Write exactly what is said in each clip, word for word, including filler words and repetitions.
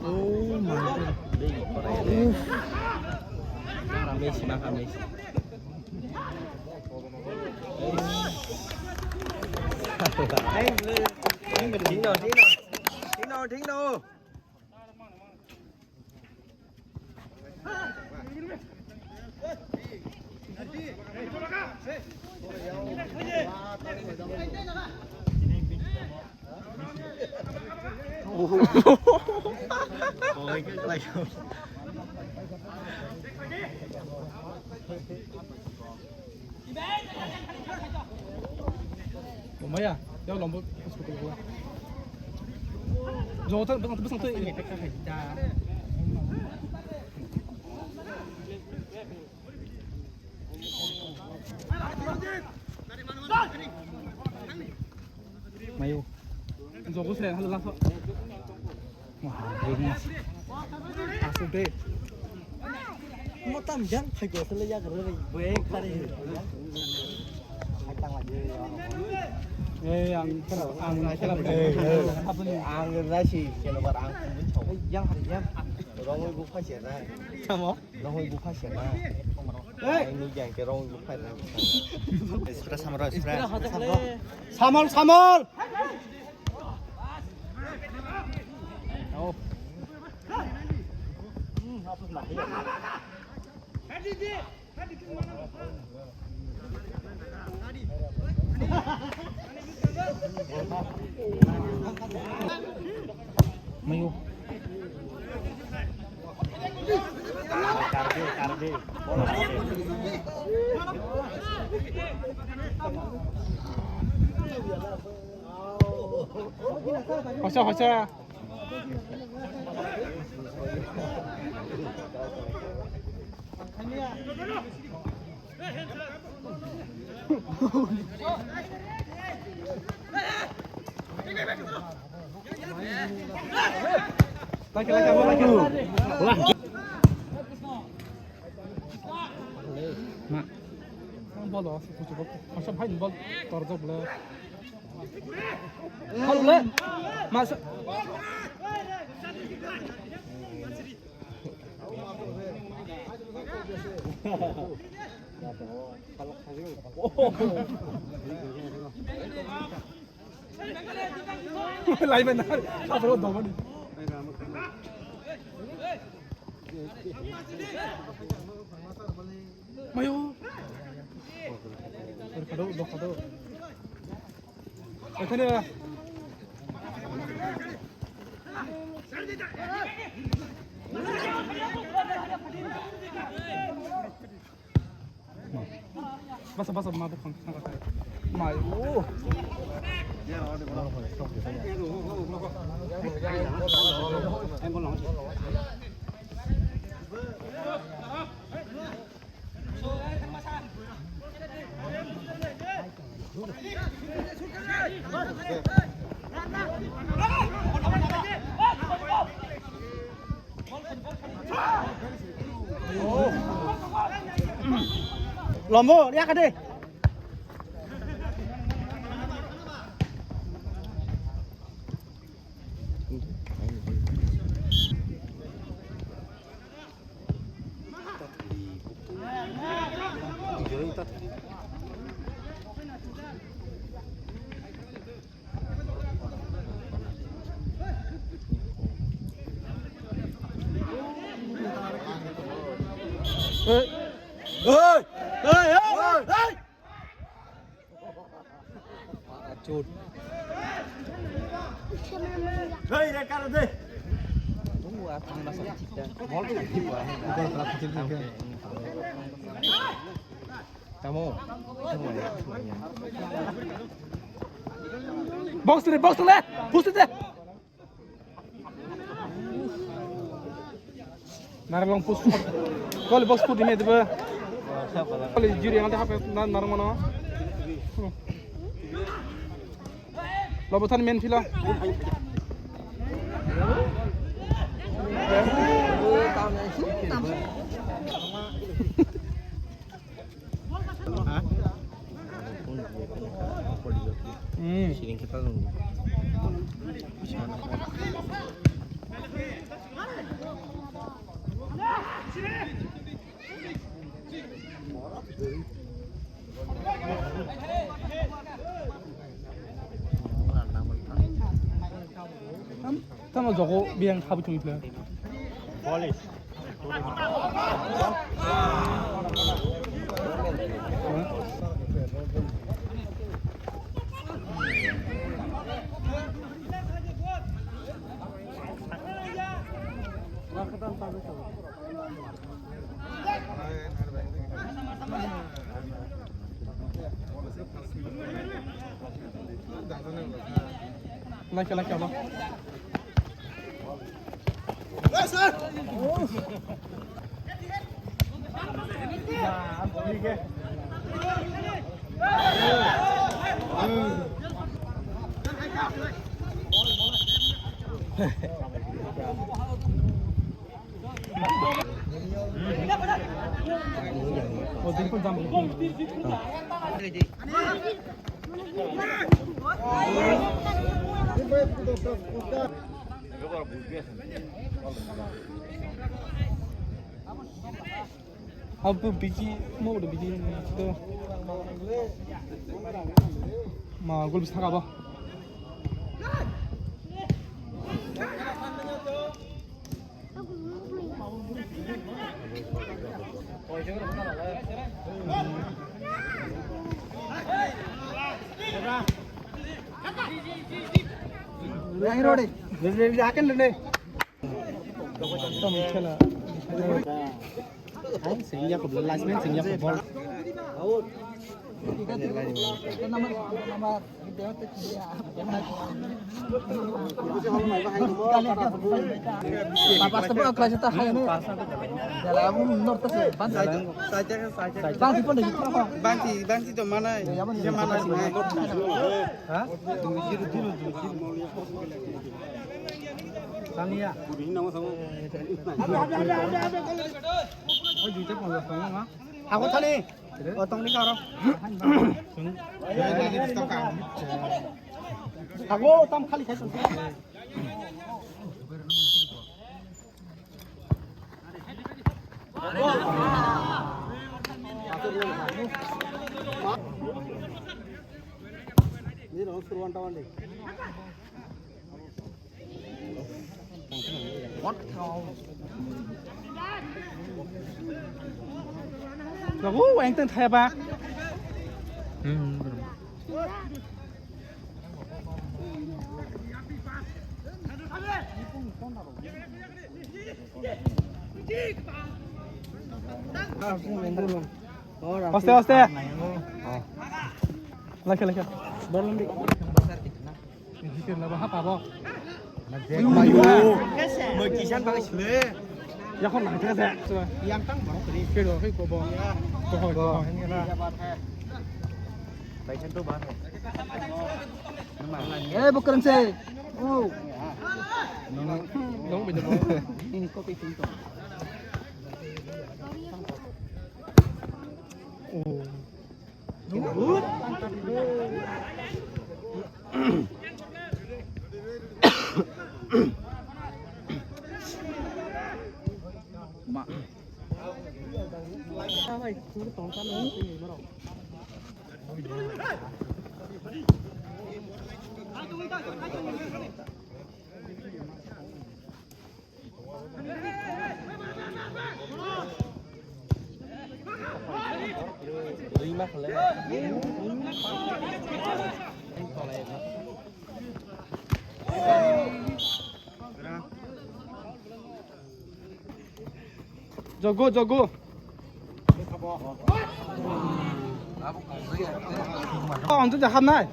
Oh my God. Uff. Thính no, thính no. Thính no, thính no. Maya, ya lombo. Jota bwsang twi. Mayu. Jogo sre hal laso. Wah, ini. Asuk deh. Mo tam jang phai ko sele ya garo ni. Bwe khari. Hai tang lagi. Eh, ang, ang, ang, Eh, eh. Ang nasi kena bar ang. Yang hari yang. Rong ibu phai sena. Samo. Rong ibu phai sena. Hey. Ini yang ke rong ibu phai na. Spray samar, spray. Samol, samol. Mayu. Hosa, hosa. Laki, laki, laki. Wah. Ma. Ang bol o, kuchuk, kuchuk, bol torjak le. Hal le. Mas. Lai ben na, abro domani. Mayo. Kado, do kado. Ekene. Basa, basa, ma bukhang. Mai, oh. Lombo, ya kade. Hey! Hey! Hey! Hey! Chut. Hey, re, kar de. Tunggu, ah, tang masa kita. Bol tu tiba. Tamo. Box tu le, box tu le. Push tu le. Naralong push. Kol box put ini tiba. Kol juri yang ada hap na narang mana. Lobo than main pila. Ha? Hmm. Siring kita dong. Tamo jogo biyang khabu tumi pla. Like, like, like. Abu biji mo udah biji to. Ma gol bisa kaba. Bangsi, bangsi to manai. Khe manai sinai. Ha? Tangya. Oi, duita ponchas tongo ma. Ako thani. O tongni karo. Ako tam khali khai. Babu, weng teng thaya ba. Hmm. Aste, aste. Lakhe, lakhe. Bolong di. Hikir laba hapa bo. Ayo, mo kisan bang sile. Yakon na kira sa. Yang tang bang kiri. Kiro, kiro bo. Ko ho, ko ho, ini lah. Baisan to ba. Eh, bukan sih. Oh. Nong, nong beda bo. Ini kopi pintu. Oh. Jogo, jogo. Oh, antu jahat nai.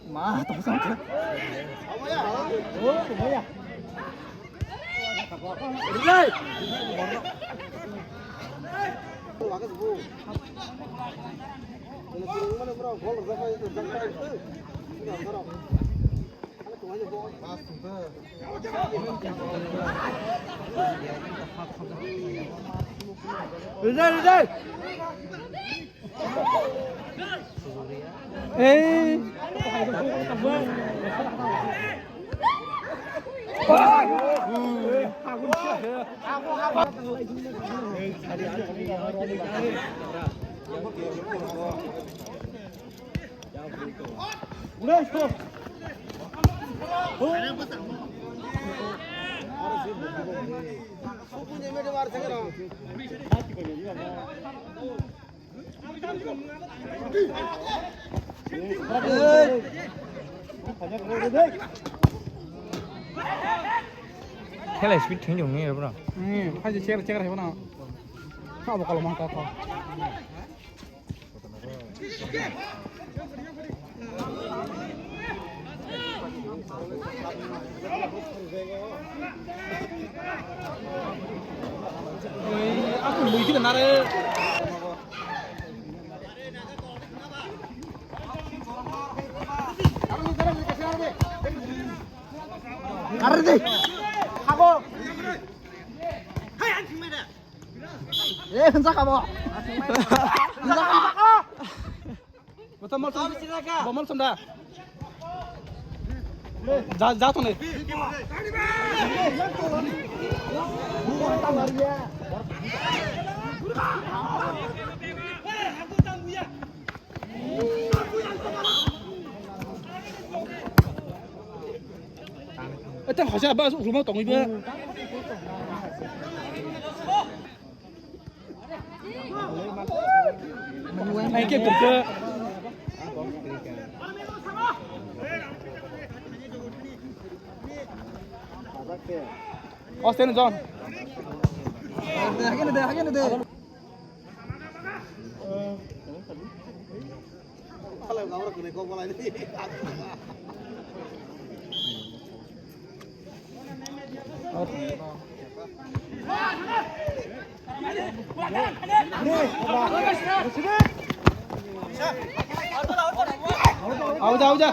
Ma, tong sang. Oh, ya. Relay. Rijai, rijai. Ei. Khela speed thwng jong ni bro. Hmm, hai je chair, chair hai bana. Ha, bo kolom ha ka ka. Aku lui kita nare. Arre de. Hago. Eh, hinsa kabo. Hinsa kabo. Bota mol som. Bo mol som da. Ja, ja to ne. Eta hoja ba rumah tongwi ba. Ai ke kumke. Austin John. Hagene de, hagene de. Auja, auja.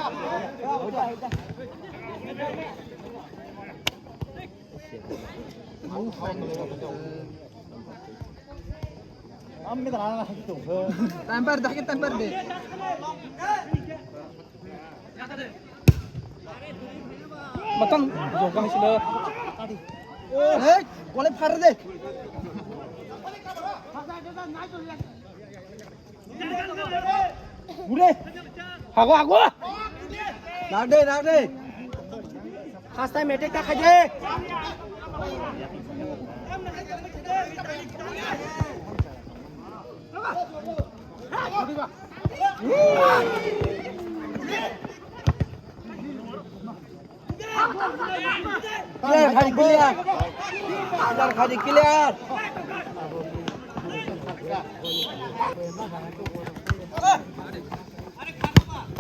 Tampar dah, tampar deh. Matang, joga sila. Hei, boleh par deh. Hago, hago. Nang de, nang de. First time attack ta khaje. Clear, khadi clear. Clear, khadi clear.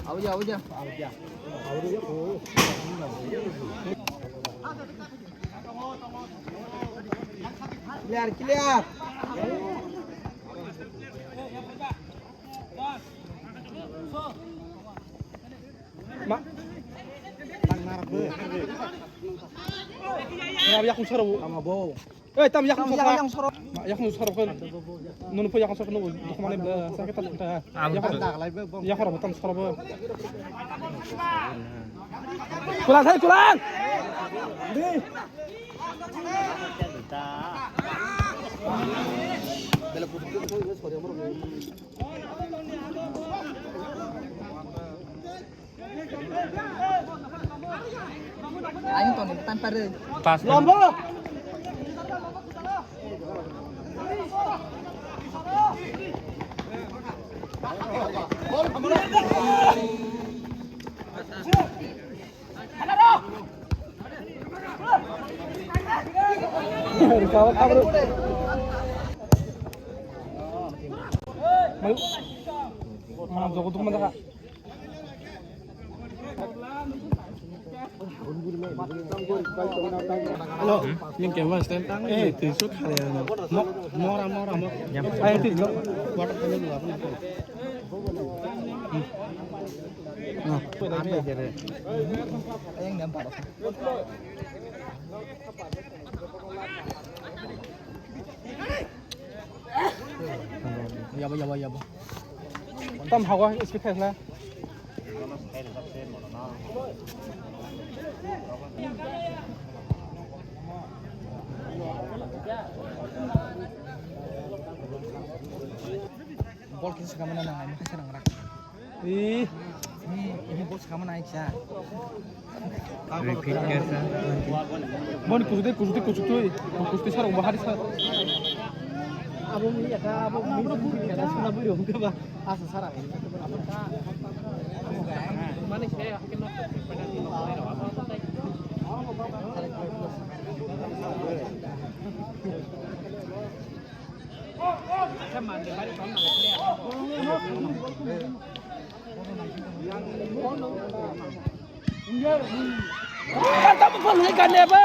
Auja, auja. Clear, clear. Ma. Tam yakung soro. Tam abo. Eh, tam yakung soro. Tam yakung soro. Yakung soro kan. Nunu po yakung soro nunu. Dukmane bela sakit tak kita. Yakung. Yakung tam soro. Kulan hai kulan. Di. Bela putu ko sori amro. Ayo, Tony, tampar. Pas. Lombo. Jogo dukma jaga. Hello, ni camera stand tang ni twi su khare mo-, mora, mora, mo-, ai, twi lo. Yabo, yabo, yabo. Tam hago, speed khaisla. Bol kisa kama na nang, kisa nang rak. Ih. Ini, ini bol kisa kama na kisa. Repeat kisa. Bon kusuti, kusuti, kusuti. Kusuti sar, bahari sar. Abo mi ya ka, abo mi ya ka, suna bui rom ke ba. Asa sara. Mane se hakin no penalty no kore ro. Asa mande bari ton na player. Kata mo phone hai kane ba.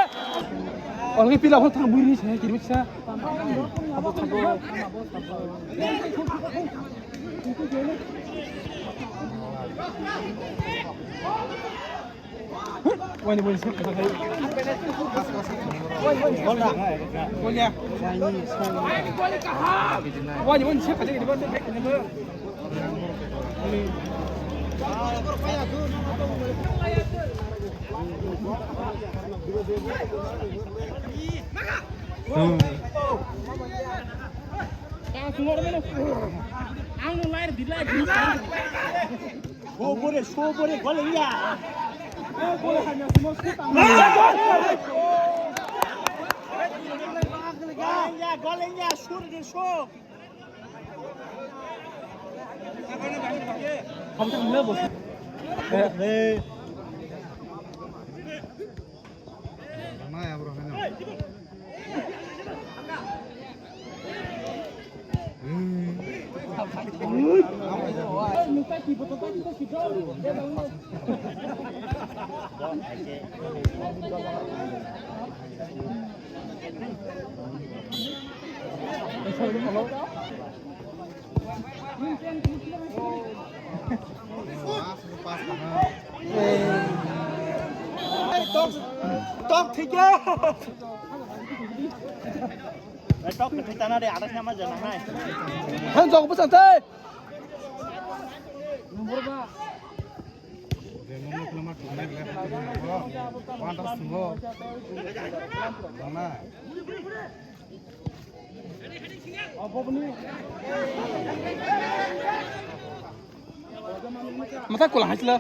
Olgi pila ho thang buri se kiri sa. Wani wani se kata hai. Wani wani se kata hai. Ang nung lair di lair di. Sobore, sobore, gole ya. Gole ya, gole ya, sur de so. Tok, tok thikya. Tok thikya na de, adas nama jana hai. Han jok bwsang tei. Mata kula haisla.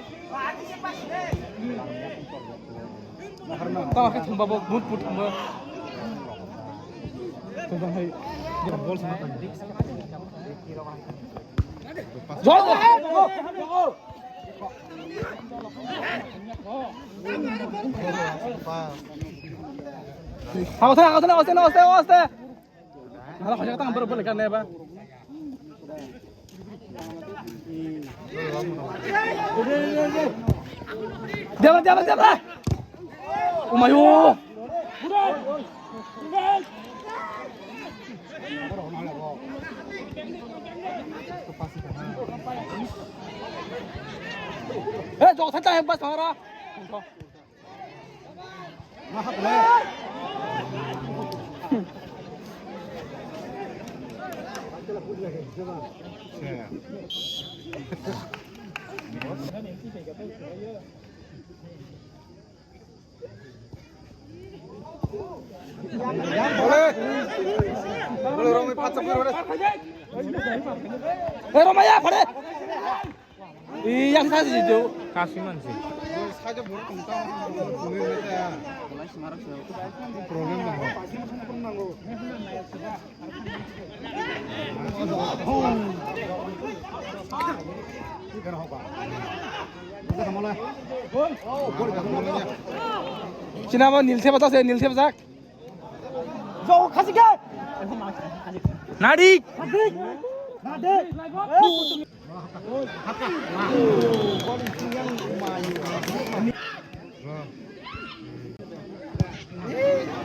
Tawa ke thumba bo, but but thumba. Thumba hai. Dia bol sama kan. Jol, jol, jol. Aste, aste, aste, aste, aste. Nala hoja tang ber ber kan ba. Jabra, jabra, jabra. Umayo. Eh, jok tha tha bas thara. Eh, Romaya, phare. Eh, yang sa si jo. Kasi man si. Problem. Chinabo nilse bajak se, nilse bajak. Jok, khasi khe. Nadik. Nadik. Nadik.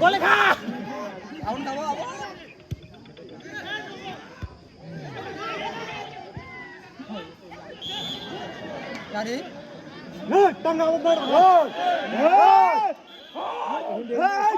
Boleh kah? Aun kamu apa? Jadi? Hei, tangga apa? Hei! Hei! Hei!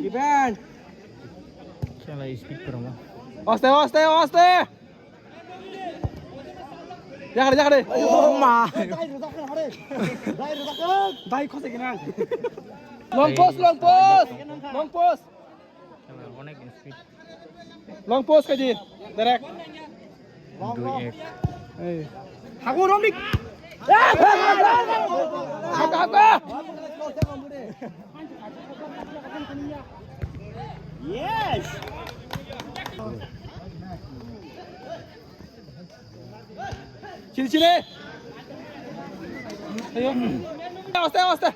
Rebound. Kela speed kurang. Aste, aste, aste. Jakade, jakade. Oh my. Dai khose kena. Long post, long post. Long post. Kela onek speed. Long post kaji. Direct. Dui ek. Ei. Hago romik. Hago, hago. Yes. Chini, chini. Ayo. Aste, aste.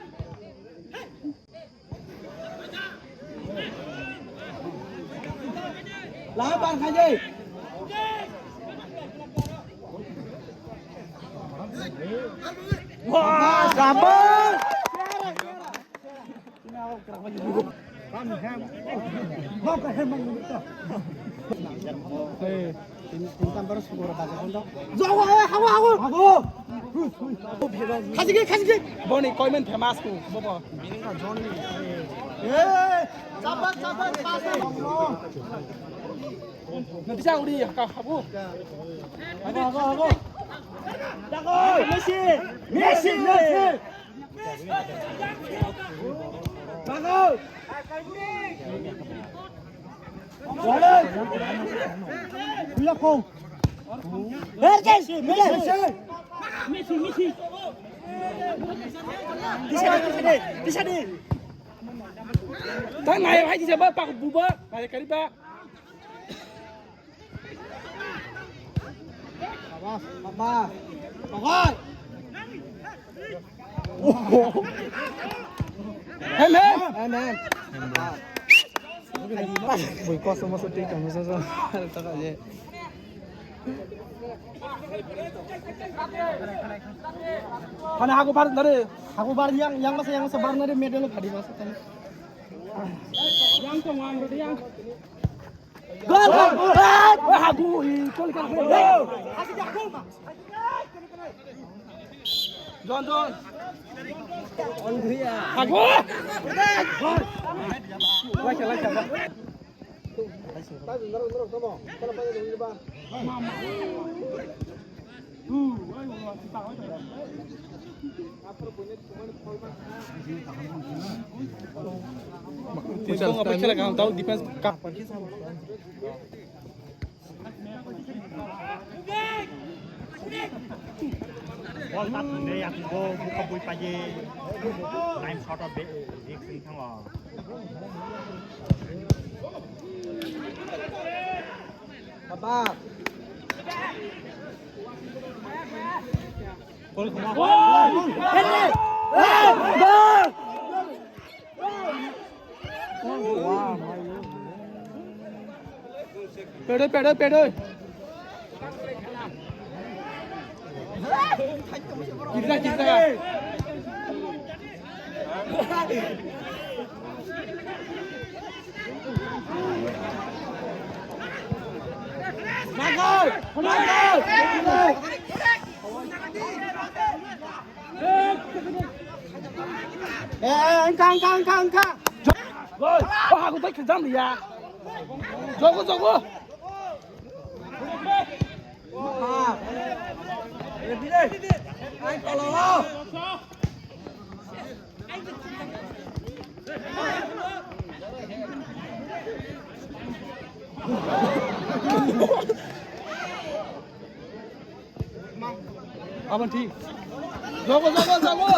Laha par khaje. Wah, sabar. Hey. Tin, tin number sukura baja kondo. Jawa, eh, hawa, hawa. Hawa. Khasiki, khasiki. Boni koimen famous ku, bobo. Bini ka John ni. Eh, sabar, sabar, sabar. Nanti saya uri ya, kau habu. Habu, habu, habu. Messi, Messi, Messi. Tang nai hai di jaba pak buba, nai kari ba. Abbas, Abbas. Pokok. Hem, hem. Hem, hem. Bui koso moso tei tong moso so. Taka je. Hana hago bar nare. Hago bar yang, yang masa, yang masa bar nare medal phadi masa tani. Yang tong ang yang. Gol, gol, gol. Wah, hagu, i, gol, gol, gol. John, John. Hagu. Gol. Laisa, laisa, laisa. Defense ka. Bol ta thwngwi yakung bo bukha bui paye. Time shot of the, the thing thango. Papa. Pedo, pedo, pedo. Kita, kita. Mago! Mago! Eh, engka, engka, engka, engka. Wah, aku tak kejam dia. Jogo, jogo. Abang thik. Jogo, jogo, jogo.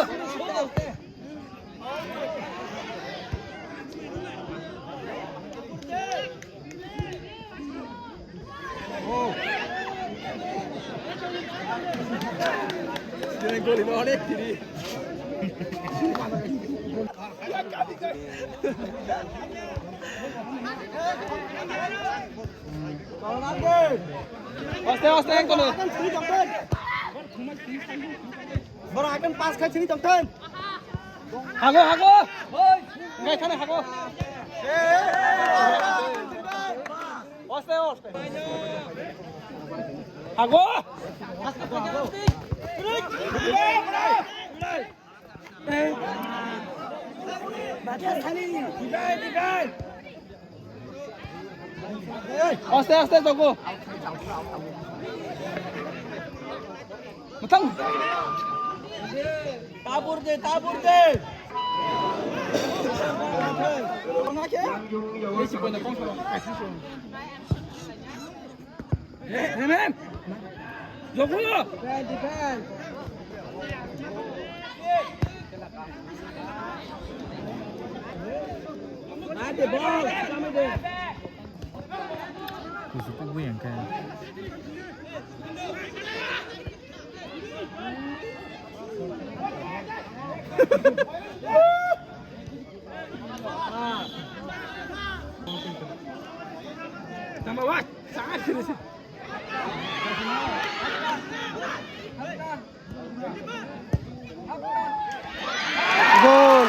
Aste, aste, ekdom. Boro akan pass khai sini tongthon. Hago, hago. Ngai thani hago. Aste, aste. Hago. Aste, aste, jogo. Matang. Tabur de, tabur de. Besi poin kong. Hey, man. Jogo. Kusu kubui yang kaya. Tambah, wah. Gol.